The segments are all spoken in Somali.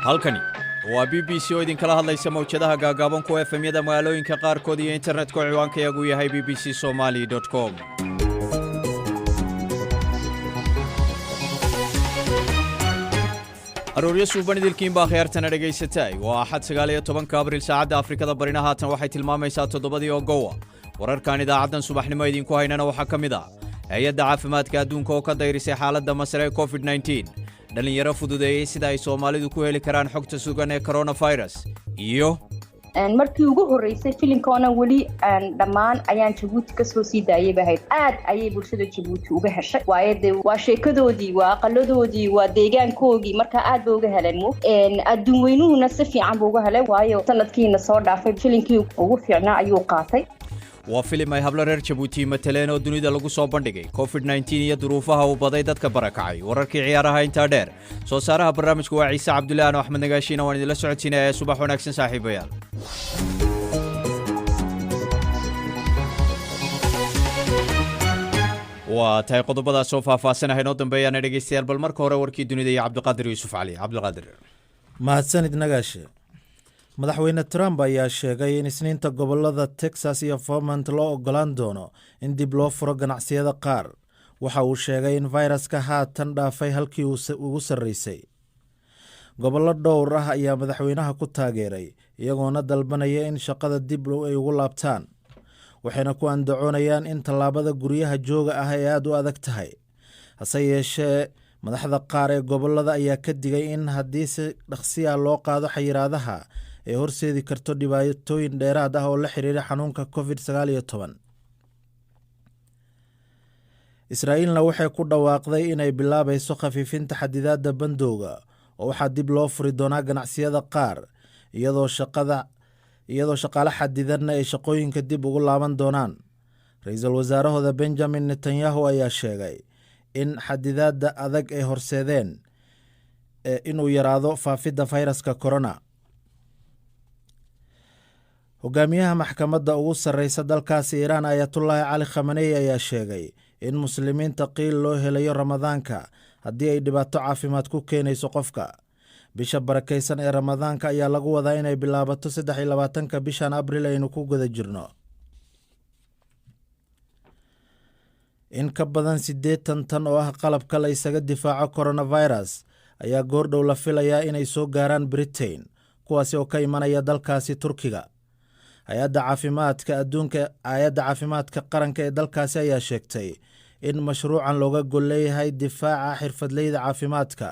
Halkani waa BBC oo idinkala hadlaysa mawjadaha gaagaaban, kuwa FM-yada magaalooyinka qaarkood iyo internetka oo ciwaankayagu yahay bbcsomali.com. Arooryo suuban idilkiinbaa khiyaartana dhegaysatay. Waa Axad, 19-ka Abril. Saacadda Afrikada Barina haatan waxay tilmaamaysaa 7-dii oo gowa. Wararkan idaacaddan subaxnimo idinku haynana waxaa ka mid ah Hay-adda Caafimaadka Adduunka oo ka dayrisay xaaladda Masar ee COVID-19, dhallinyaro fududeeyey sida ay Soomaalidu ku heli karaan xogta sugan ee coronavirus iyo Markii ugu horreysay filimkaona weli dhammaan ayaan Jabuuti kasoo sii daayay bahayd. Aad ayay bulshada Jabuuti uga heshay, waayo dee waa sheekadoodii, waa aqaladoodii, waa deegaankoogii. Marka aad bay uga heleen. Mu adduun weynuhuna si fiican buu uga helay, waayo sanadkiina soo dhaafay filimkii ugu fiicnaa ayuu qaatay. Waa filim ay hablo reer Jabuuti mataleen oo dunida lagu soo bandhigay, COVID-19 iyo duruufaha uu baday dadka barakacay, wararkii ciyaaraha intaa dheer. Soo saaraha barnaamijku waa Ciise Cabdullahi, ano Axmed Nagaashiina waan idinla socodsiinaya. Ee subax wanaagsan, saaxiibayaal. Waa tahay, qodobadaas oo faahfaahsanaha inoo dambeeyaana dhegeystayaal, bal marka hore warkii dunida iyo Cabdiqaadir Yuusuf Cali. Cabdiqaadir. Mahadsanid, Nagaashe. Madaxweyne Trump ayaa sheegay in Isniinta gobolada Texas iyo Vermont loo ogolaan doono in dib loo furo ganacsiyada qaar. Waxa uu sheegay in fayraska haatan dhaafay halkii ugu sarreysay. Gobollo dhowr ah ayaa madaxweynaha ku taageeray, iyagoona dalbanaya in shaqada dib ay ugu laabtaan, waxayna ku andacoonayaan in tallaabada guryaha jooga ah ay aada u adag tahay. Hase yeeshee, madaxda qaar ee gobolada ayaa ka digay in haddii si dhaqsiya loo qaado xayiraadaha ay horseedi karto dhibaatooyin dheeraad ah oo la xiriira xanuunka COVID-19. Israa'iilna waxay ku dhawaaqday inay bilaabayso khafiifinta xadidaadda bandowga, oo waxaa dib loo furi doonaa ganacsiyada qaar, iyadoo shaqada iyadoo shaqaale xadidanna ay shaqooyinka dib ugu laaban doonaan. Ra-iisul wasaarahooda Benjamin Netanyahu ayaa sheegay in xadidaadda adag ay horseedeen inuu yaraado faafidda fayraska corona. Hogaamiyaha maxkamadda ugu sarreysa dalkaasi Iiraan, Ayatullaahi Cali Khamaney, ayaa sheegay in Muslimiinta qiil loo helayo Ramadaanka haddii ay dhibaato caafimaad ku keenayso qofka. Bisha barakaysan ee Ramadaanka ayaa lagu wadaa inay bilaabato 23-ka bishan Abril aynu ku guda jirno. In ka badan 80 tan oo ah qalabka la isaga difaaco coronavirus ayaa goordhow la filayaa inay soo gaaraan Britain, kuwaasi oo ka imanaya dalkaasi Turkiga. Hay-adda Caafimaadka Adduunka, Hay-adda Caafimaadka Qaranka ee dalkaasi ayaa sheegtay in mashruucan looga gol leeyahay difaaca xirfadleyda caafimaadka,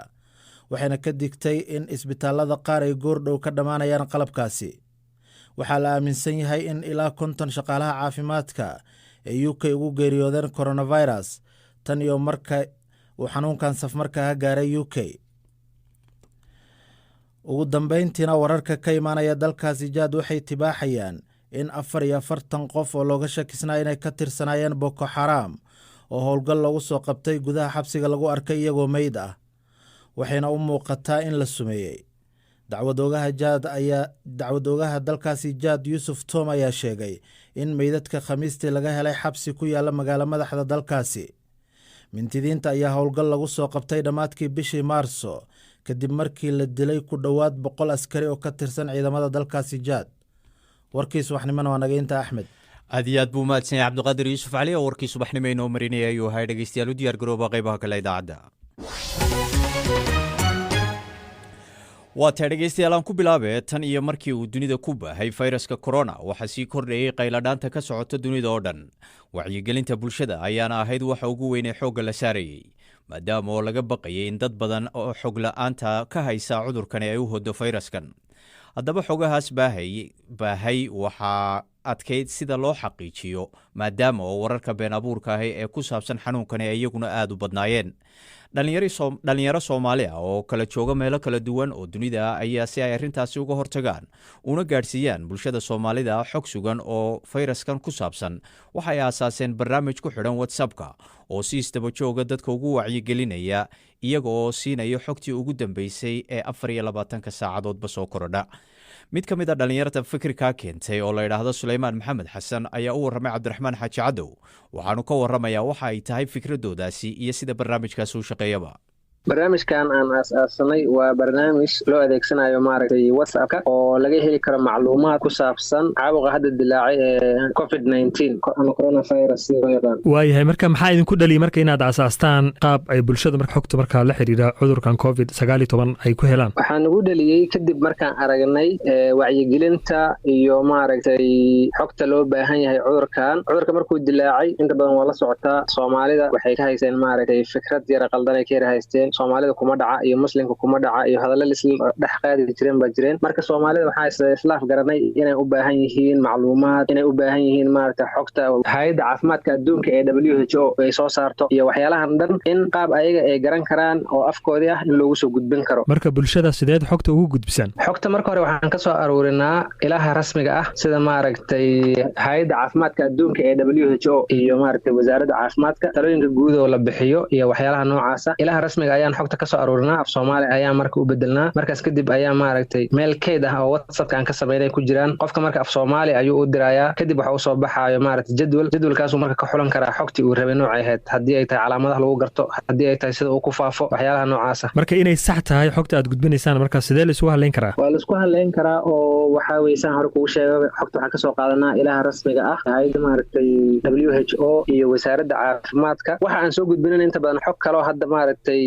waxayna ka digtay in isbitaalada qaar ay goordhow ka dhammaanayaan qalabkaasi. Waxaa la aaminsan yahay in ilaa 50 shaqaalaha caafimaadka ee UK ugu geeriyoodeen coronavirus tan iyo marka uu xanuunkan safmarkaa gaaray UK. Ugu dambeyntiina, wararka ka imaanaya dalkaasi Jaad waxay tibaaxayaan in 44 qof oo looga shakisnaa inay ka tirsanaayeen Boko Xaraam oo howlgal lagu soo qabtay gudaha xabsiga lagu arkay iyagoo meyd ah, waxayna u muuqataa in la sumeeyey. Dacwad oogaha Jaad ayaa dacwad oogaha dalkaasi Jaad, Yuusuf Tom, ayaa sheegay in meydadka Khamiistii laga helay xabsi ku yaala magaalo madaxda dalkaasi. Mintidiinta ayaa howlgal lagu soo qabtay dhammaadkii bishii Maarso, kadib markii la dilay ku dhowaad 100 askari oo ka tirsan ciidamada dalkaasi Jaad. Warkii subaxnimona waa naga inta, Axmed. Aad iyo aad buu mahadsan yahay Cabdiqaadir Yuusuf Cali oo warkii subaxnimo inoo marinaya ayuu ahay. Dhegeystayaal, u diyaar garooba qaybaha kale idaacadda. Waa tahay, dhegeystayaal, aan ku bilaabe. Tan iyo markii uu dunida ku baahay fayraska corona, waxaa sii kordhayay qayladhaanta ka socota dunida oo dhan. Wacyigelinta bulshada ayaana ahayd waxa ugu weynee xoogga la saarayey, maadaama oo laga baqayay in dad badan oo xog la-aanta ka haysa cudurkani ay u hodo fayraskan. Haddaba xogahaas baahay baahay waxaa adkayd sida loo xaqiijiyo, maadaama oo wararka been abuurka ahi ee ku saabsan xanuunkani ay iyaguna aada u badnaayeen. Dhalinyaro Soomaali ah oo kala jooga meelo kala duwan oo dunida ah ayaa, si ay arrintaasi uga hortagaan una gaadhsiiyaan bulshada Soomaalida xog sugan oo fayraskan ku saabsan, waxay aasaaseen barnaamij ku xidhan WhatsAppka oo si isdaba jooga dadka ugu wacyigelinaya, iyaga oo siinaya xogtii ugu dambeysay ee 24-ka saacadoodba soo korodha. Mid ka mid a dhallinyarta fikirkaa keentay oo la idhaahdo Suleymaan Maxamed Xasan ayaa u warramay Cabdiraxmaan Xaaji Cadow. Waxaanu ka warramayaa waxa ay tahay fikradoodaasi iyo sida barnaamijkaasi u shaqeeyaba. Barnaamijkan aan aas-aasanay waa barnaamij loo adeegsanayo, maaragtay, WhatsAppka oo laga heli karo macluumaad ku saabsan caabuqa hadda dilaacay ee COVID-19 ama coronavirus sida loo yaqaan. Waayahay, marka maxaa idinku dhaliyay marka inaad aasaastaan qaab ay bulshada marka xogta markaa la xiriira cudurkan COVID-19 ay ku helaan? Waxaa nagu dhaliyey kadib markaan aragnay wacyigelinta iyo, maaragtay, xogta loo baahan yahay cudurkan. Cudurka markuu dilaacay, inta badan waa la socotaa, Soomaalida waxay ka haysteen, maaragtay, fikrad yara qaldan ay ka yara haysteen. Soomaalida kuma dhaca iyo Muslimka kuma dhaca iyo hadallo laisla dhex qaadi jireen baa jireen. Marka Soomaalida waxaa islaaf garanay inay u baahan yihiin macluumaad, inay u baahan yihiin, maaragtay, xogta Hay'adda Caafimaadka Adduunka ee WHO ay soo saarto iyo waxyaalahan dhan, in qaab ayaga ay garan karaan oo afkoodii ah in loogu soo gudbin karo. Marka bulshada sideed xogta ugu gudbisaan? Xogta marka hore waxaan ka soo aruurinaa ilaha rasmiga ah, sida, maaragtay, Hay'adda Caafimaadka Adduunka ee WHO iyo, maaragtay, Wasaaradda Caafimaadka, talooyinka guud oo la bixiyo iyo waxyaalaha noocaasa. Ilaha rasmiga ayaan xogta kasoo aruurinaa, af Soomaali ayaan marka u bedelnaa. Markaas kadib ayaa, maaragtay, meel keyd ah oo WhatsAppka aan ka samaynay ku jiraan. Qofka marka af Soomaali ayuu u dirayaa, kadib waxa usoo baxaayo, maaragtay, jadwal. Jadwalkaasuu marka ka xulan karaa xogtii uu rabay noocay ahayd, haddii ay tahay calaamadaha lagu garto, haddii ay tahay sida uu ku faafo, waxyaalaha noocaasa. Marka inay sax tahay xogta aad gudbinaysaan, marka sidee la isugu hadlayn karaa? Waa laisku hadlayn karaa oo waxaa weysaan hore kugu sheegay, xogta waxaan kasoo qaadanaa ilaha rasmiga ah, hay'adda, maaragtay, WHO iyo Wasaaradda Caafimaadka. Waxa aan soo gudbinin inta badan xog kaloo hadda, maaragtay,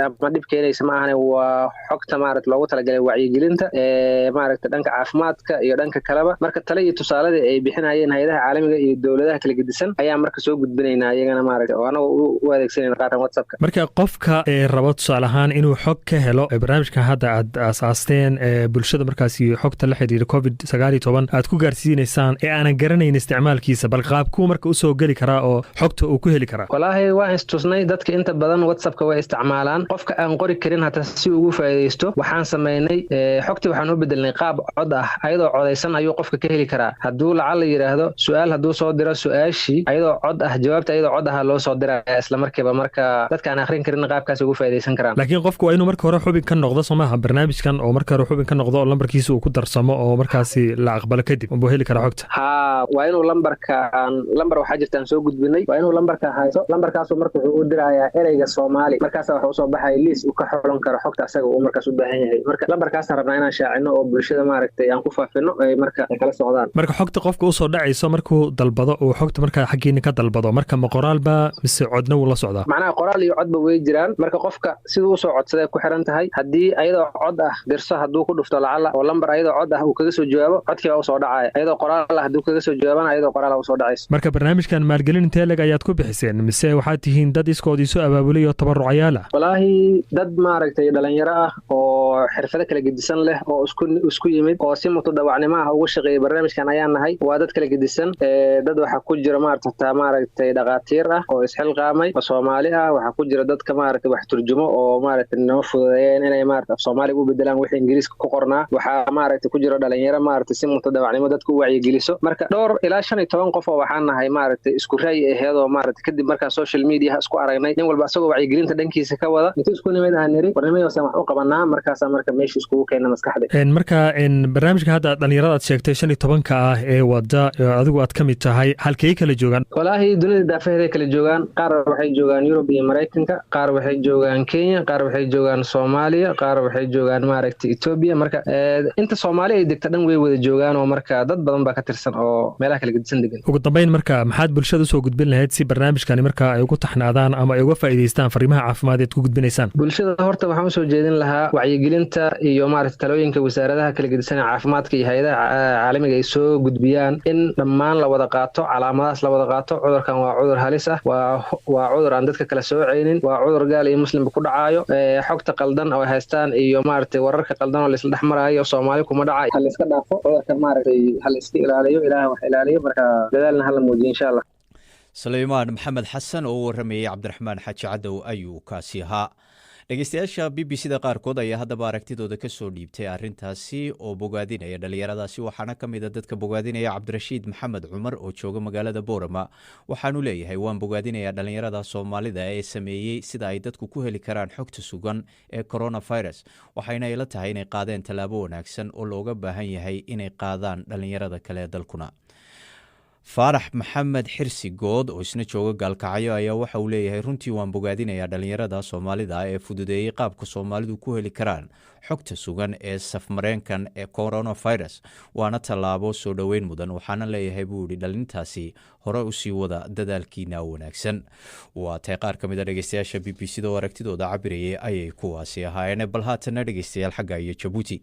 ama dhib keenaysa ma ahane, waa xogta, maaragta, loogu talagalay wacyigelinta ee, maaragtay, dhanka caafimaadka iyo dhanka kaleba. Marka tale iyo tusaaladii ay bixinayeen hay'adaha caalamiga iyo dowladaha kala gedisan ayaan marka soo gudbinaynaa iyagana, maaragtay, oo anagoo u adeegsanayna qaarkan WhatsAppka. Marka qofka ee rabo tusaale ahaan inuu xog ka helo barnaamijka hadda aad aasaasteen ee bulshada markaasi xogta la xiriira COVID-19 aad ku gaarsiinaysaan ee aanan garanayn isticmaalkiisa, bal qaabkuu marka usoo geli karaa oo xogta uu ku heli karaa? Walaahi waan istusnay, dadka inta badan WhatsAppka way isticmaalaan. Qofka aan qori karin hata si ugu faa'iidaysto, waxaan samaynay xogtii waxaan u bedelnay qaab cod ah. Ayadoo codaysan ayuu qofka ka heli karaa. Hadduu lacala yidhaahdo su-aal, hadduu soo diro su-aashii ayadoo cod ah, jawaabta ayadoo cod ah loo soo diraya isla markiiba. Marka dadka aan akhrin karin qaabkaas ugu faa'iidaysan karaan. Laakiin qofku waa inuu marka hore xubin ka noqdo, soo maaha, barnaamijkan, oo marka hore xubin ka noqdo oo lambarkiisa uu ku darsamo oo markaasi la aqbalo, kadib buu heli karaa xogta? Haa, waa inuu lambarka aan lambar waxaa jirta aan soo gudbinay, waa inuu lambarka hayso. Lambarkaasu marka wuxuu u dirayaa ereyga Soomaali, markaasa waxa usoo baxaya liis uu ka xulan karo xogta asaga uu markaas u baahan yahay. Marka lambarkaasaan rabnaa inaan shaacino oo bulshada, maaragtay, aan ku faafino, ay marka ay kala socdaan. Marka xogta qofka usoo dhacayso markuu dalbado, uu xogta markaa xaggiina ka dalbado, marka ma qoraalba mise codna wuu la socdaa? Macnaha qoraal iyo codba way jiraan. Marka qofka siduu usoo codsaday ku xiran tahay. Haddii ayadoo cod ah dirso hadduu ku dhufto lacala oo lambar ayadoo cod ah uu kaga soo jawaabo, codkii baa usoo dhacaya. Ayadoo qoraal ah hadduu kaga soo jawaabana, ayadoo qoraal ah usoo dhacayso. Marka barnaamijkan maalgelin intee leg ayaad ku bixiseen, mise waxaad tihiin dad iskood isu abaabulay oo tabarucayaal ah? Walaahi dad, maaragtay, dhalinyaro ah oo xirfado kala gedisan leh oo isku yimid oo si mutadawacnimo ah uga shaqeeyay barnaamijkan ayaan nahay. Waa dad kala gedisan. Dad waxaa ku jira, maaragta, hataa, maaragtay, dhaqaatiir ah oo isxilqaamay oo Soomaali ah. Waxaa ku jira dadka, maaragtay, wax turjumo oo, maaragtay, noo fududeeyeen inay, maaragtay, af Soomaaliga u bedelaan wixii Ingiriiska ku qornaa. Waxaa, maaragtay, ku jira dhalinyaro, maaragtay, si mutadawacnimo dadka u wacyigeliso. Marka dhowr ilaa 15 qof oo waxaan nahay, maaragtay, isku ra'yi aheed oo, maaragtay, kadib markaan social media isku aragnay, nin walba asagoo wacyigelinta dhankiisa ka wada, intuu isku nimid aan niri, "Warnimayosaan wax u qabanaa." Markaasaa marka meesha iskugu keena maskaxda. Marka barnaamijka hadda dhalinyarada aad sheegtay 15-ka ah ee wada adigu aad ka mid tahay, halkay kala joogaan? Walaahi dunida daafaheeday kala joogaan. Qaar waxay joogaan Yurub iyo Maraykanka, qaar waxay joogaan Kenya, qaar waxay joogaan Soomaaliya, qaar waxay joogaan, maaragtay, Etoobiya. Marka inta Soomaali ay degta dhan way wada joogaan oo marka dad badan baa ka tirsan oo meelaha kala gedisan degan. Ugu dambeyn marka maxaad bulshada usoo gudbin lahayd si barnaamijkani marka ay ugu taxnaadaan ama ay uga faa'iidaystaan fariimaha caafimaad eed ku gudbinaysaan? Bulshada horta waxaan usoo jeedin lahaa wacyigelinta iyo, maaragtay, talooyinka wasaaradaha kala gedisan ee caafimaadka iyo hay'adaha caalamiga ay soo gudbiyaan in dhammaan la wada qaato, calaamadahaas la wada qaato. Cudurkan waa cudur halis ah, waa cudur aan dadka kala soocaynin, waa cudur gaal iyo muslimba ku dhacaayo. Xogta qaldan oo ay haystaan iyo, maaragtay, wararka qaldan oo laisla dhex maraayo, Soomaali kuma dhacay, ha la iska dhaafo cudurkan, maaragtay, ha la iska ilaaliyo. Ilaah wax ilaaliyo, marka dadaalna hala muujiyo, insha Allah. Sulaymaan Maxamed Xasan oo u waramayey Cabdiraxmaan Xaaji Cadow ayuu kaasi ahaa. Dhegeystayaasha BBC da qaarkood ayaa haddaba aragtidooda ka soo dhiibtay arrintaasi oo bogaadinaya dhallinyaradaasi, waxaana ka mid a dadka bogaadinaya Cabdirashiid Maxamed Cumar oo jooga magaalada Boorama. Waxaanu leeyahay: "Waan bogaadinayaa dhallinyarada Soomaalida ee sameeyey sida ay dadku ku heli karaan xogta sugan ee coronavirus, waxayna ila tahay inay qaadeen tallaabo wanaagsan oo looga baahan yahay inay qaadaan dhallinyarada kale ee dalkuna." Faarax Maxamed Xirsi Good oo isna jooga Gaalkacyo ayaa waxa uu leeyahay: "Runtii waan bogaadinayaa dhallinyarada Soomaalida ee fududeeyey qaabka Soomaalidu ku heli karaan xogta sugan ee safmareenkan ee coronavirus, waana tallaabo soo dhoweyn mudan. Waxaana leeyahay," buu yihi, "dhalintaasi hore usii wada dadaalkiina wanaagsan." Waa tay qaar ka mid a dhegeystayaasha BBC da oo aragtidooda cabirayay ayay kuwaasi ahaayeen. Bal haatana, dhegeystayaal, xagga iyo Jabuuti.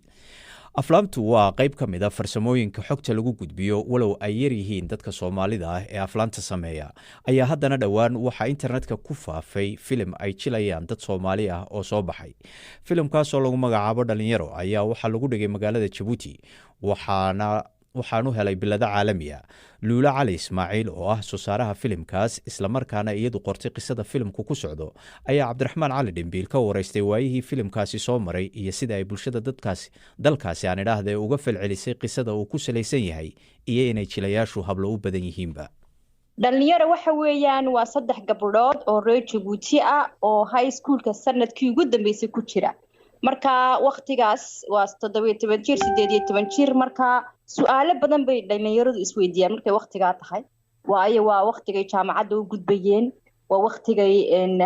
Aflaamtu waa qayb ka mid a farsamooyinka xogta lagu gudbiyo. Walow ay yar yihiin dadka Soomaalida ah ee aflaanta sameeya, ayaa haddana dhowaan waxaa internetka ku faafay filim ay jilayaan dad Soomaali ah oo soo baxay. Filimkaasoo lagu magacaabo Dhalinyaro ayaa waxaa lagu dhigay magaalada Jabuuti, waxaanu helay bilado caalami ah. Luula Cali Ismaaciil oo ah soo saaraha filimkaas, islamarkaana iyadu qortay qisada filimku ku socdo, ayaa Cabdiraxmaan Cali Dhimbiil ka waraystay waayihii filimkaasi soo maray iyo sida ay bulshada dadkaasi dalkaasi aan idhaahdee uga falcelisay qisada uu ku salaysan yahay iyo inay jilayaashu hablo u badan yihiinba. Dhalinyaro waxa weeyaan waa saddex gabdhood oo reer Jabuuti ah oo high schoolka sanadkii ugu dambeysay ku jira. Marka waktigaas waa 17 jir, 18 jir. Marka su-aalo badan bay dhalinyaradu isweydiiyaan markay waktigaa tahay, waayo waa waktigay jaamacadda u gudbayeen, waa waktigay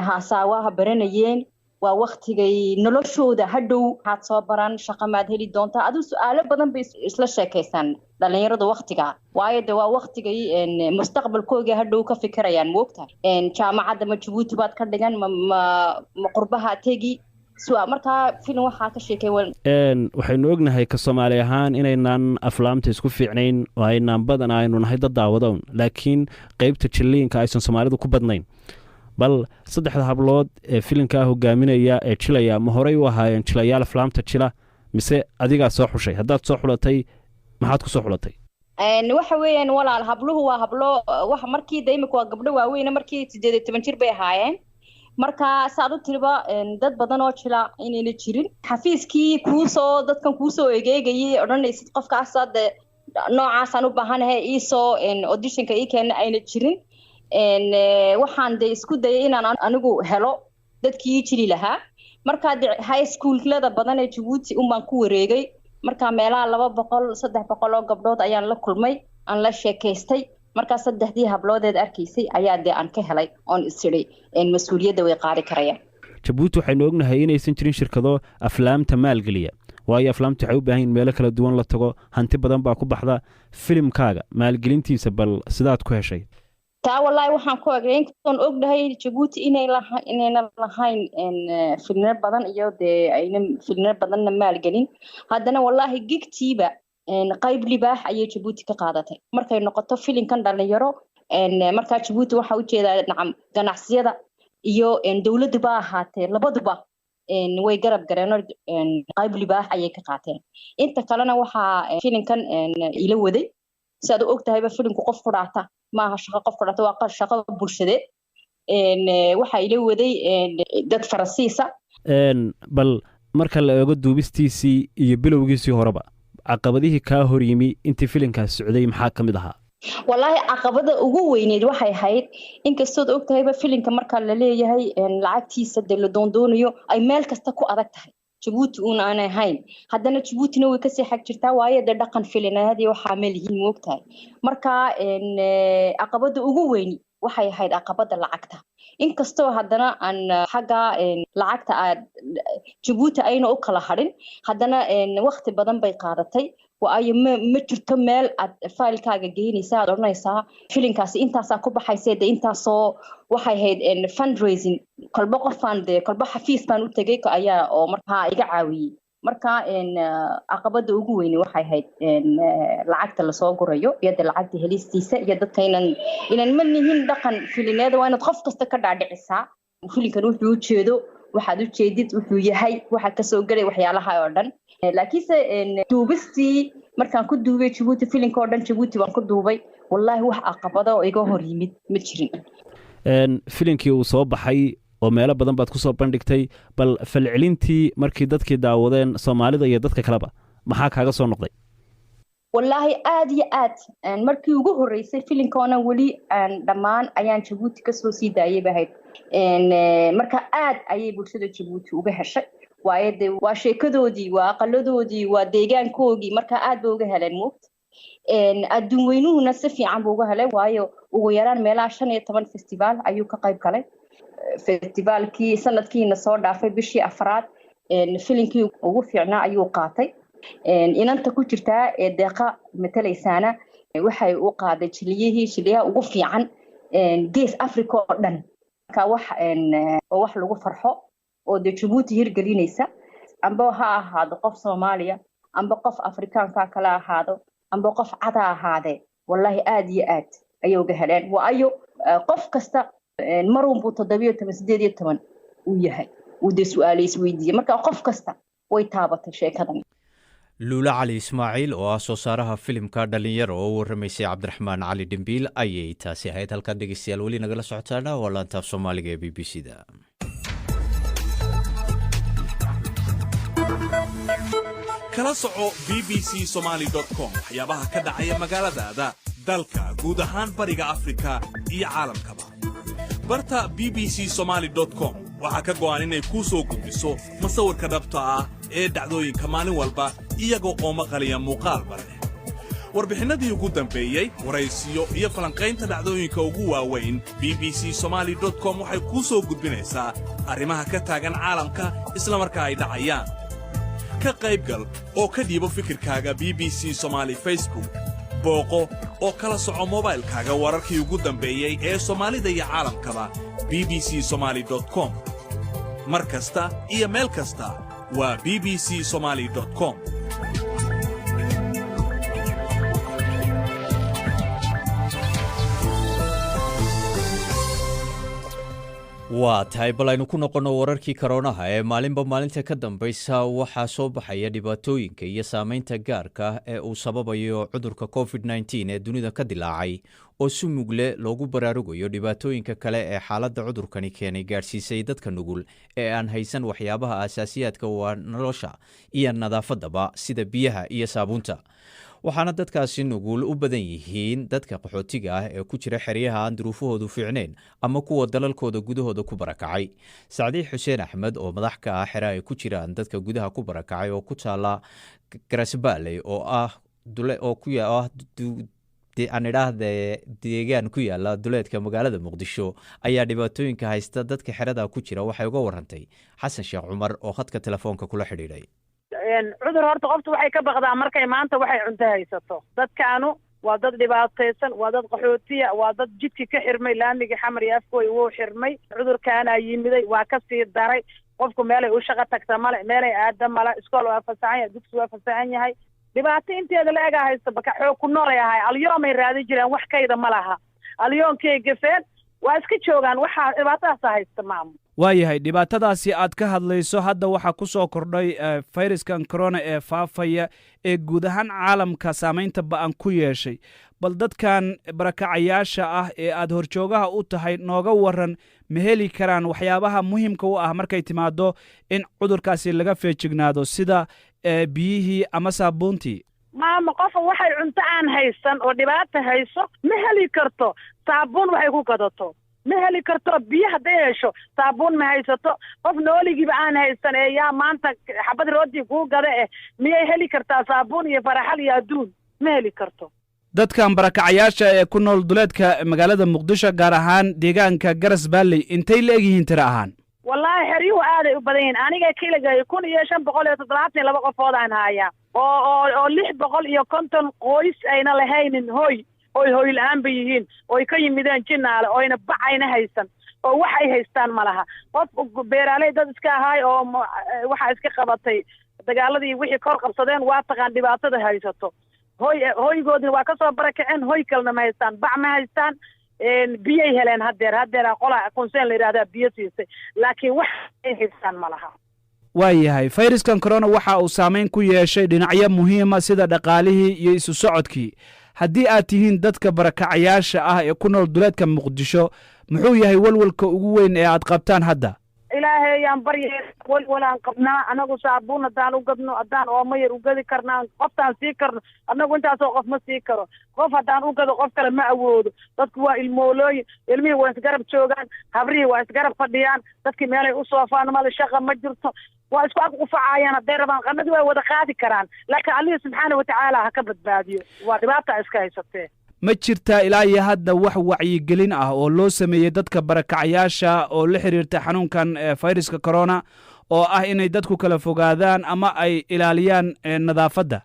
haasaawaha baranayeen, waa waktigay noloshooda hadhow waxaad soo baran, shaqa maad heli doontaa. Adigu su-aalo badan bay isla sheekaysaan dhalinyaradu waktigaa, waayo de waa waktigay mustaqbalkooga hadhow ka fikirayaan, moogtahay? Jaamacadda ma Jabuuti baad ka dhigan, ma qurbaha tegi? Markaa filim waxaa ka sheekay. Waxaynu ognahay ka Soomaali ahaan inaynaan aflaamta isku fiicnayn oo aynaan badan aynu nahay dad daawadown, laakiin qeybta jilliinka aysan Soomaalidu ku badnayn. Bal saddexda hablood ee filimkaa hogaaminaya ee jilaya, ma horey u ahaayeen jilayaal aflaamta jila mise adigaa soo xushay? Haddaad soo xulatay, maxaad ku soo xulatay? Waxa weeyaan, walaal, habluhu waa hablo wax markii de imika waa gabdho waaweyne, markii 18 jir bay ahaayeen. Marka saad u tiriba, dad badan oo jila inayna jirin. Xafiiskii kuusoo dadkan kuusoo egeegayay odhanaysid qofkaas hadde noocaasaan u baahanahay, iisoo auditionka ii keena, ayna jirin. Waxaan de isku dayay inaan anigu helo dadkii ii jili lahaa. Markaa de high schoolada badan ee Jabuuti unbaan ku wareegay. Marka meelaha 200, 300 oo gabdhood ayaan la kulmay, aan la sheekaystay. Markaa saddexdii habloodeed arkaysay ayaa dee aan ka helay oon isiday mas-uuliyadda way qaadi karayaan. Jabuuti waxaynu ognahay inaysan jirin shirkado aflaamta maalgeliya, waayo aflaamta waxay u baahan yihin meelo kala duwan la tago, hanti badan baa ku baxda. Filimkaaga maalgelintiisa bal sidaad ku heshay? Taa wallaahi waxaan ku egay, inkastoon ognahay Jabuuti inay laha inayna lahayn filmo badan iyo dee ayna filmo badanna maalgelin, haddana wallaahi gigtiiba qayb libaax ayay Jabuuti ka qaadatay markay noqoto filinkan Dhalinyaro. Markaa Jabuuti waxaa ujeedaa, nacam, ganacsiyada iyo dowladduba ahaatee, labaduba way garab gareen oo qayb libaax ayay ka qaateen. Inta kalena waxaa filinkan ila waday, si aad u og tahayba, filinku qof ku dhaata maaha, shaqo qof ku dhaata, waa shaqo bulshadeed. Waxaa ila waday dad Faransiisa. Bal marka la eego duubistiisii iyo bilowgiisii horeba, caqabadihii kaa hor yimi intii filimkaas socday maxaa ka mid ahaa? Wallaahi caqabada ugu weyneyd waxay ahayd, inkastood og tahayba filinka marka la leeyahay lacagtiisa dee la doondoonayo ay meel kasta ku adag tahay, Jabuuti uuna aanay ahayn, haddana Jabuutina way kasii xag jirtaa, waayo dee dhaqan filinayadii waxaa melihiin, moogtahay? Marka caqabada ugu weyni waxay ahayd caqabada lacagta. Inkastoo haddana aan xagga lacagta aad Jabuuti ayna u kala hadhin, haddana wakti badan bay qaadatay, waayo ma jirto meel aad failkaaga geynaysa aad odhanaysaa filinkaasi intaasaa ku baxaysa. De intaasoo waxay ahayd fundraising, kolba qofaan dee kolba xafiis baan u tegay ayaa oo markaa iga caawiyey. Marka caqabada ugu weyni waxay ahayd lacagta lasoo gurayo iyo de lacagta helistiisa iyo dadka inaan ma nihin dhaqan filineeda. Waa inaad qof kasta ka dhaadhicisaa filinkan wuxuu ujeedo, waxaad ujeedid wuxuu yahay, waxa kasoo gelay, waxyaalaha oo dhan. Laakiinse duubistii markaan ku duubay Jabuuti, filinka oo dhan Jabuuti baan ku duubay. Wallaahi wax caqabado oo iga hor yimid ma jirin. Filinkii uu soo baxay oo meelo badan baad kusoo bandhigtay, bal falcelintii markii dadkii daawadeen, Soomaalida iyo dadka kaleba, maxaa kaaga soo noqday? Wallaahi aad iyo aad. Markii ugu horreysay filinkoona weli dhammaan ayaan Jabuuti kasoo sii daayay bahayd. Marka aad ayay bulshada Jabuuti uga heshay, waayo dee waa sheekadoodii, waa aqaladoodii, waa deegaankoogii. Marka aad bay uga heleen moogta. Adduun weynuhuna si fiican buu uga helay, waayo ugu yaraan meelaha 15 festival ayuu ka qayb galay. Festivaalkii sanadkiina soo dhaafay bishii afraad filinkii ugu fiicnaa ayuu qaatay. Inanta ku jirtaa ee Deeqa matalaysaana waxay u qaaday jiliyihii jiliyaha ugu fiican Gees Africa oo dhan. Marka wax oo wax lagu farxo oo dee Jabuuti hirgelinaysa, amba ha ahaado qof Soomaaliya, amba qof Afrikaanka kale ahaado, amba qof cada ahaadee, wallaahi aad iyo aad ayay uga heleen, waayo qof kasta marunbuu 17, 18 uu yahay uu dee su-aale isweydiiyey. Marka qof kasta way taabatay sheekadan. Luula Cali Ismaaciil oo ah soo saaraha filimka Dhalinyaro oo u warramaysay Cabdiraxmaan Cali Dhimbiil ayay taasi ahayd. Halkaad dhegeystayaal weli nagala socotaana waa laantaaf Soomaaliga ee BBC da. Kala soco bbcsomaly.com waxyaabaha ka dhacaya magaaladaada, dalka, guud ahaan Bariga Afrika iyo caalamkaba. Barta bbcsomaly.com waxaa ka go'an inay kuu soo gudbiso masawirka dhabta ah ee dhacdooyinka maalin walba, iyaga oo maqaliya muuqaalba leh. Warbixinnadii ugu dambeeyey, waraysiyo iyo falanqaynta dhacdooyinka ugu waaweyn, bbcsomaly.com waxay kuu soo gudbinaysaa arrimaha ka taagan caalamka isla markaa ay dhacayaan. Ka qaybgal oo ka dhiibo fikirkaaga BBC Somaali Facebook. Booqo oo kala soco mobaylkaaga wararkii ugu dambeeyey ee Soomaalida iyo caalamkaba bbcsomaly.com. Mar kasta iyo meel kasta waa bbcsomaly.com. Waa tahay, bal aynu ku noqonno wararkii koroonaha ee maalinba maalinta ka dambaysa waxaa soo baxaya dhibaatooyinka iyo saameynta gaarka ah ee uu sababayo cudurka COVID-19 ee dunida ka dilaacay, oo si mugle loogu baraarugayo dhibaatooyinka kale ee xaaladda cudurkani keenay gaadhsiisay dadka nugul ee aan haysan waxyaabaha aasaasiyaadka waa nolosha iyo nadaafaddaba, sida biyaha iyo saabuunta. Waxaana dadkaasi nugul u badan yihiin dadka qaxootiga ah ee ku jira xeryaha aan duruufahoodu fiicnayn ama kuwa dalalkooda gudahooda ku barakacay. Sacdiix Xuseen Axmed oo madax ka ah xera ay ku jiraan dadka gudaha ku barakacay oo ku taala Garasbaaley oo ah oo ku ah aan idhaahde deegaan ku yaala duleedka magaalada Muqdisho ayaa dhibaatooyinka haysta dadka xerada ku jira waxay uga warantay Xasan Sheekh Cumar oo khadka telefoonka kula xidhiidhay. Cudur horta qoftu waxay ka baqdaa markay maanta waxay cunto haysato. Dadkaanu waa dad dhibaataysan, waa dad qaxootiya, waa dad jidki ka xirmay, laamigii Xamar iyo Afkooy wuu xirmay. Cudurkaanaa yimiday, waa kasii daray. Qofku meelay u shaqo tagta male, meelay aada male, iskool waa fasaxan yahay, dugsi waa fasaxan yahay. Dhibaato inteeda la egaa haysto. Baka xoog ku noolay ahay, alyoomay raadin jireen, wax kayda ma laha, alyoonkay gafeen, waa iska joogaan. Waxaa dhibaatadaasa haysta, maamo. Waayahay, dhibaatadaasi aad ka hadlayso hadda waxaa ku soo kordhay fayraskan corona ee faafaya ee guud ahaan caalamka saamaynta ba'an ku yeeshay. Bal dadkan barakacayaasha ah ee aad horjoogaha u tahay nooga waran, ma heli karaan waxyaabaha muhiimka u ah markay timaado in cudurkaasi laga feejignaado, sida biyihii ama saabuuntii? Maama, qofa waxay cunto aan haysan oo dhibaata hayso ma heli karto saabuun waxay ku gadato, ma heli karto biyo. Hadday hesho saabuun ma haysato. Qof nooligiiba aan haysan ee yaa maanta xabad rooti kuu gada eh, miyay heli kartaa saabuun iyo faraxal iyo adduun? Ma heli karto. Dadkan barakacayaasha ee ku nool duleedka magaalada Muqdisho, gaar ahaan deegaanka Garas Baalley, intay la egyihiin tiro ahaan? Wallaahi xeryuhu aaday u badan yihiin. Aniga kiligay 1572 qofood aan haayaa, oo 650 qoys ayna lahaynin hoy, oy hoy la-aan bay yihiin, oy ka yimideen Jinaale, oyna bac ayna haysan, oo wax ay haystaan ma laha. Qof beeraaley dad iska ahaay oo waxaa iska qabatay dagaaladii wixii kor qabsadeen, waa taqaan dhibaatada haysato. Hoy hoygoodina waa kasoo barakaceen, hoy kalena ma haystaan, bac ma haystaan. Biyay heleen haddeer, haddeera qola conseen la yidhahdaa biyo siisay, laakiin wax ay haystaan ma laha. Waayahay, fayraskan corona waxa uu saameyn ku yeeshay dhinacyo muhiima sida dhaqaalihii iyo isu socodkii. Haddii aad tihiin dadka barakacayaasha ah ee ku nool duleedka Muqdisho, muxuu yahay walwalka ugu weyn ee aad qabtaan hadda? Ilaahay ayaan baryeen. Walwalaan qabnaa anagu. Saabuun haddaan u gadno, haddaan oomo yar u gadi karnaa, qoftaan sii karno annagu intaasoo qof ma sii karo. Qof haddaan u gado, qof kale ma awoodo. Dadku waa ilmoolooyin, ilmihii waa isgarab joogaan, habrihii waa isgarab fadhiyaan, dadkii meelay u soofaan male, shaqa ma jirto, waa isku ag qufacayaan. Hadday rabaan qanadii waa wada qaadi karaan, laakiin Allihii subxaana watacaala ha ka badbaadiyo, waa dhibaata iska haysatee. Ma jirtaa ilaa iyo hadda wax wacyigelin ah oo loo sameeyey dadka barakacayaasha oo la xiriirta xanuunkan fayraska corona, oo ah inay dadku kala fogaadaan ama ay ilaaliyaan nadaafadda?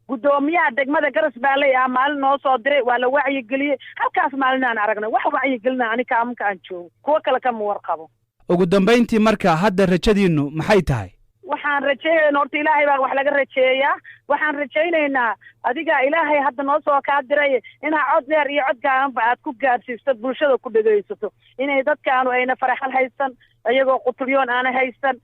Guddoomiyaha degmada Garas Baaley ah maalin noo soo diray, waa la wacyigeliyey. Halkaas maalinaan aragnay wax wacyigelina. Ani kaamanka aan joogo, kuwo kale kama warqabo. Ugu dambayntii marka, hadda rajadiinnu maxay tahay? Waxaan rajeeyayna horta Ilaahay baa wax laga rajeeyaa. Waxaan rajaynaynaa adiga Ilaahay hadda noo soo kaa diray inaa cod dheer iyo cod gaabanba aad ku gaadhsiisto bulshada ku dhegaysato inay dadkaanu ayna faraxal haysan, iyagoo qutulyoon aana haysan.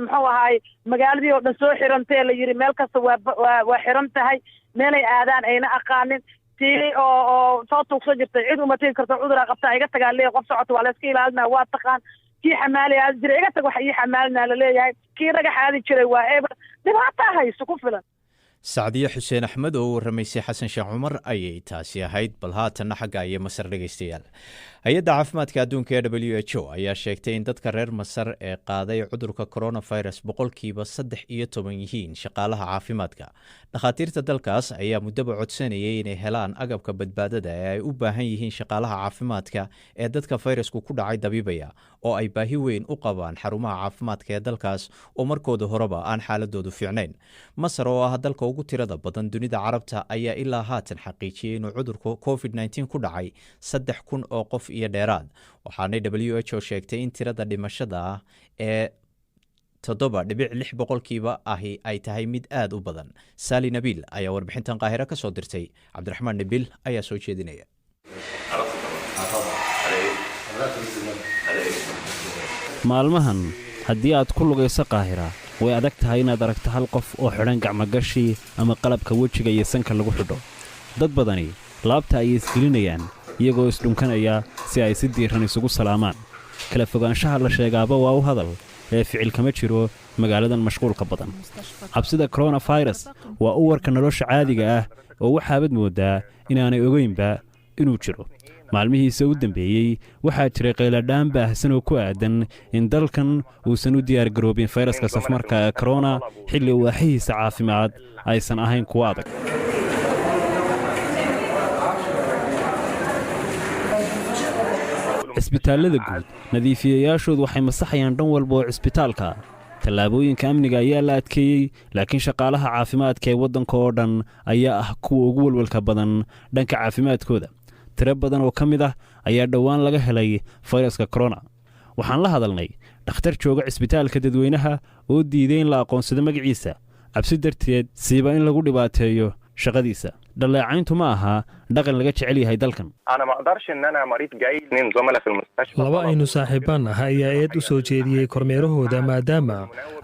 Muxuu ahaay, magaaladii oo dhan soo xirantee la yidhi, meel kasta waa xiran tahay, meelay aadaan ayna aqaanin. Tii oo soo tuugsan jirtay cid uma tegi karto, cuduraa qabtaa, iga tagaa leeyahay. Qof socota waa la iska ilaalinaa, waa taqaan. Kii xamaali aadi jiray, iga tag, wax ii xamaalinaa laleeyahay. Kii dhagax aadi jiray waa eber. Dhibaataa hayso ku filan. Sacdiye Xuseen Axmed oo u warramaysay Xasan Sheekh Cumar ayay taasi ahayd. Bal haatanna xagga iyo Masar, dhegeystayaal. Hay-adda caafimaadka adduunka ee WHO ayaa sheegtay in dadka reer Masar ee qaaday cudurka coronavirus 13% yihiin shaqaalaha caafimaadka. Dhakhaatiirta dalkaas ayaa muddaba codsanayay inay helaan agabka badbaadada ee ay u baahan yihiin shaqaalaha caafimaadka ee dadka fayrasku ku dhacay dabiibaya, oo ay baahi weyn u qabaan xarumaha caafimaadka ee dalkaas oo markooda horeba aan xaaladoodu fiicnayn. Masar oo ah dalka ugu tirada badan dunida Carabta ayaa ilaa haatan xaqiijiyey inuu cudurka COVID-19 ku dhacay 3000 oo qof iyo dheeraad, waxaanay WHO sheegtay in tirada dhimashada ah ee 7.6% ahi ay tahay mid aada u badan. Saali Nabiil ayaa warbixintan Qaahiro ka soo dirtay, Cabdiraxmaan Nabiil ayaa soo jeedinaya. Maalmahan haddii aad ku lugayso Qaahira, way adag tahay inaad aragto hal qof oo xidhan gacmogashi ama qalabka wejiga iyo sanka lagu xidho. Dad badani laabta ayay isgelinayaan iyagoo isdhunkanaya si ay si diiran isugu salaamaan. Kala fogaanshaha la sheegaaba waa u hadal ee ficil kama jiro magaaladan mashquulka badan. Cabsida koronafirus waa u warka nolosha caadiga ah oo waxaabad mooddaa inaanay ogaynba inuu jiro. Maalmihiisa u dambeeyey waxaa jiray qayladhaan baahsan oo ku aadan in dalkan uusan u diyaargaroobin fayraska safmarka ee korona, xilli waaxihiisa caafimaad aysan ahayn kuwo adag. Cisbitaallada guud nadiifiyayaashoodu waxay masaxayaan dhan walba oo cisbitaalka. Tallaabooyinka amniga ayaa la adkeeyey, laakiin shaqaalaha caafimaadka ee waddanka oo dhan ayaa ah kuwa ugu welwelka badan dhanka caafimaadkooda. Tiro badan oo ka mid ah ayaa dhowaan laga helay fayraska korona. Waxaan la hadalnay dhakhtar jooga cisbitaalka dadweynaha oo diiday in la aqoonsado magaciisa cabsi darteed, siiba in lagu dhibaateeyo shaqadiisa. Dhaleecayntu ma aha dhaqan laga jecel yahay dalkan. Laba aynu saaxiibbaan ah ayaa eed u soo jeediyey kormeerahooda maadaama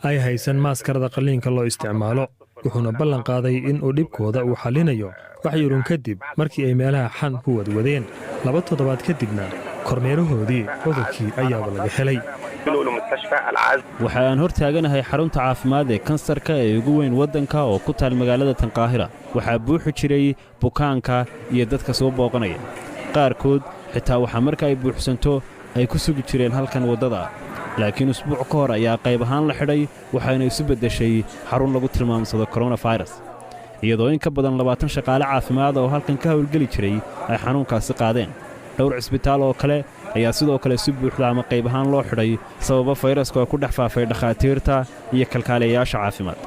ay haysan maaskarada qalliinka loo isticmaalo, wuxuuna ballan qaaday in uu dhibkooda uu xallinayo wax yarun kadib markii ay meelaha xan ku wadwadeen. 2 toddobaad kadibna kormeerahoodii cudurkii ayaaba laga helay. Waxa aan hor taaganahay xarunta caafimaad ee kansarka ee ugu weyn waddanka oo ku taal magaalada Tanqaahira. Waxaa buuxi jiray bukaanka iyo dadka soo booqanaya. Qaarkood xitaa waxaa marka ay buuxsanto ay ku sugi jireen halkan waddada ah, laakiin usbuuc ka hor ayaa qayb ahaan la xidhay, waxayna isu beddeshay xarun lagu tilmaamsado koronafirus, iyadoo in ka badan 20 shaqaale caafimaada oo halkan ka howlgeli jiray ay xanuunkaasi qaadeen. Dhowr cisbitaal oo kale ayaa sidoo kale si buuxda ama qayb ahaan loo xidhay sababo fayrasku ay ku dhex faafay dhakhaatiirta iyo kalkaaliyayaasha caafimaad.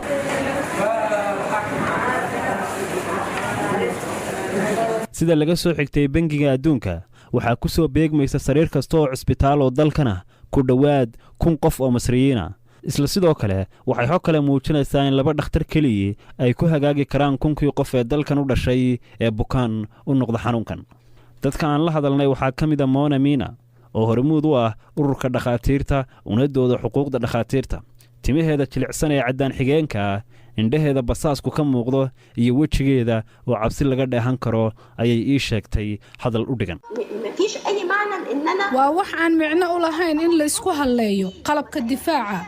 Sida laga soo xigtay Bangiga Adduunka, waxaa ku soo beegmaysa sariir kasta oo cisbitaal oo dalkana ku dhowaad 1000 qof oo Masriyiina. Isla sidoo kale waxay xog kale muujinaysaa in laba dhakhtar keliyii ay ku hagaagi karaan 1000kii qof ee dalkan u dhashay ee bukaan u noqda xanuunkan. Dadka aan la hadalnay waxaa ka mid a Mona Mina oo hormuud u ah ururka dhakhaatiirta unadooda xuquuqda dhakhaatiirta. Timaheeda jilicsan ee caddaan xigeenka ah, indhaheeda basaasku ka muuqdo iyo wejigeeda oo cabsi laga dheehan karo ayay ii sheegtay hadal u dhigan. Waa wax aan micno u lahayn in la isku halleeyo qalabka difaaca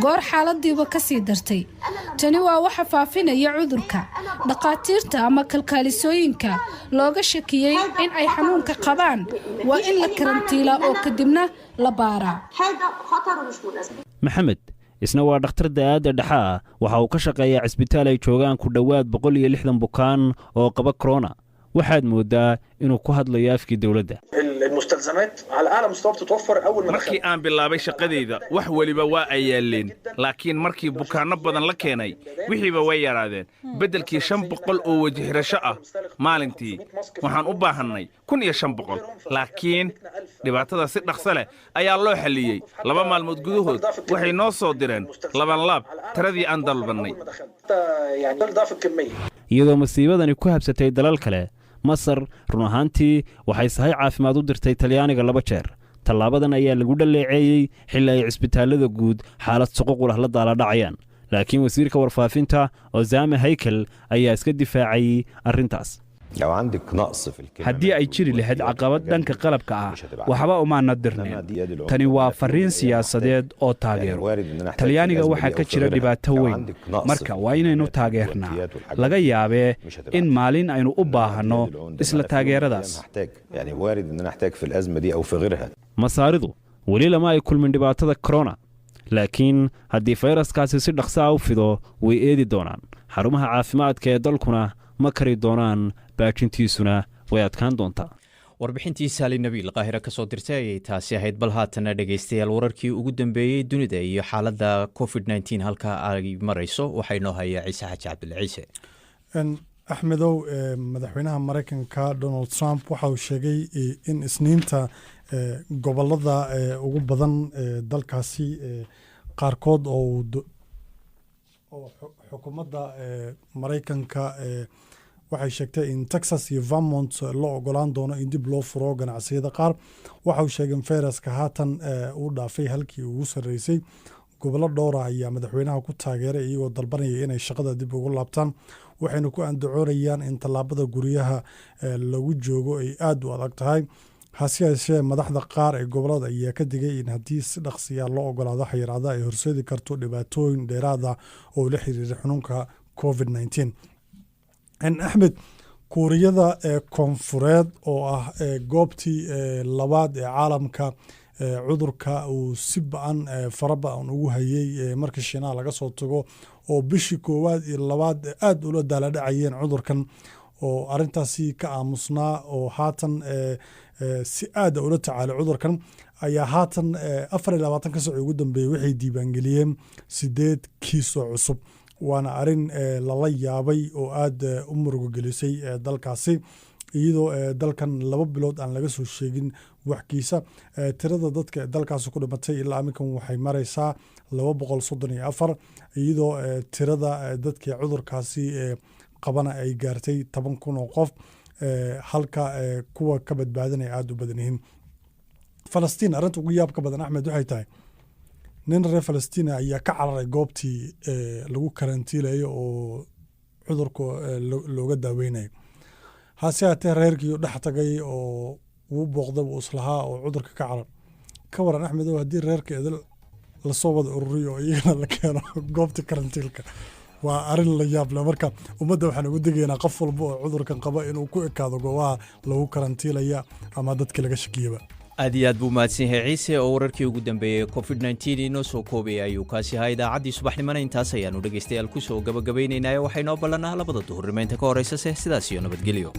goor xaaladiiba ka sii dartay. Tani waa waxa faafinaya cudurka. Dhakhaatiirta ama kalkaalisooyinka looga shakiyey in ay xanuunka qabaan waa in la karantiilaa oo kadibna la baaraa. Maxamed isna waa dhakhtar da'aadda dhexe ah. Waxa uu ka shaqeeyaa cisbitaal ay joogaan ku dhowaad 160 bukaan oo qaba korona. Waxaad mooddaa inuu ku hadlayo afkii dowladda. Markii aan bilaabay shaqadayda, wax weliba waa ay yaalleen, laakiin markii bukaanno badan la keenay, wixiiba way yaraadeen. Beddelkii 500 oo wejixirasho ah maalintii, waxaan u baahannay 1500. Laakiin dhibaatada si dhaqso leh ayaa loo xalliyey. 2 maalmood gudahood waxay noo soo direen labanlaab tiradii aan dalbannay. Iyadoo masiibadani ku habsatay dalal kale, Masar run ahaantii waxay sahay caafimaad u dirtay Talyaaniga laba jeer. Tallaabadan ayaa lagu dhaleeceeyey xilli ay cisbitaallada guud xaalad suququlah la daaladhacayaan, laakiin wasiirka warfaafinta Osama Haykel ayaa iska difaacayey arrintaas. Haddii ay jiri lahayd caqabad dhanka qalabka ah, waxba umaana dirnayn. Tani waa farriin siyaasadeed oo taageero. Talyaaniga waxaa ka jira dhibaato weyn, marka waa inaynu taageernaa. Laga yaabee in maalin aynu u baahanno isla taageeradaas. Masaaridu weli lama ay kulmin dhibaatada korona, laakiin haddii fayraskaasi si dhaqsa ah u fido, way eedi doonaan. Xarumaha caafimaadka ee dalkuna ma kari doonaan, baajintiisuna way adkaan doontaa. Warbixintii Saali Nabiil Qaahira ka soo dirtay ayay taasi ahayd. Bal haatana, dhegaystayaal, wararkii ugu dambeeyey dunida iyo xaaladda COVID-19 halka ay marayso waxaa inoo haya Ciise Xaaji Cabdille Ciise. Axmedow, madaxweynaha Mareykanka Donald Trump waxa uu sheegay in Isniinta gobolada ugu badan dalkaasi qaarkood oo xukuumadda Mareykanka waxay sheegtay in Texas iyo Vermont loo ogolaan doono in dib loo furo ganacsiyada qaar. Waxa uu sheegay in fayraska haatan uu dhaafay halkii ugu sarreysay. Gobollo dhowra ayaa madaxweynaha ku taageeray, iyagoo dalbanaya inay shaqada dib ugu laabtaan, waxayna ku andacoonayaan in tallaabada guryaha lagu joogo ay aada u adag tahay. Hase yeeshee, madaxda qaar ee gobolada ayaa ka digay in haddii si dhaqsiya loo ogolaado xayiraada, ay horseedi karto dhibaatooyin dheeraada oo la xiriira xanuunka COVID-19. Axmed, Kuuriyada ee Koonfureed oo ah goobtii labaad ee caalamka cudurka uu si ba-an fara ba-an ugu hayey markii Shiinaha laga soo tago, oo bishii koowaad iyo labaad aada ula daaladhacayeen cudurkan, oo arintaasi ka aamusnaa oo haatan si aada ula tacaalay cudurkan, ayaa haatan 24ka sac ugu dambeeyey waxay diiwaangeliyeen sideed kiis oo cusub. Waana arin lala yaabay oo aada u murugogelisay dalkaasi, iyadoo dalkan 2 bilood aan laga soo sheegin waxkiisa. Tirada dadka dalkaasi ku dhimatay ilaa aminkan waxay mareysaa 234, iyadoo tirada dadka cudurkaasi qabana ay gaartay 10,000 oo qof, halka kuwa ka badbaadinaya aada u badan yihiin. Falastiin, arrinta ugu yaabka badan, Axmed, waxay tahay nin reer Falastiina ayaa ka cararay goobtii lagu karantiilayo oo cudurka looga daaweynayo. Hase haatee, reerkii dhex tagay oo wuu booqday, wuu islahaa oo cudurka ka carar. Ka waran, Axmed, oo haddii reerka idil lasoo wada ururiyo oo iyagana la keeno goobta karantiilka? Waa arrin la yaab leh. Marka ummadda waxaan ugu digaynaa qof walba oo cudurkan qaba inuu ku ekaado goobaha lagu karantiilaya ama dadka laga shakiyaba. Aad iyo aad buu mahadsan yahay Ciise oo wararkii ugu dambeeyey COVID-19 inoo soo koobaya ayuu kaasi ahaa. Idaacaddii subaxnimona intaas ayaanu dhegaystayaal ku soo gabagabaynaynaa. Waxay noo ballanaa 2da duhurnimo. Inta ka horraysase, sidaas iyo nabadgelyo.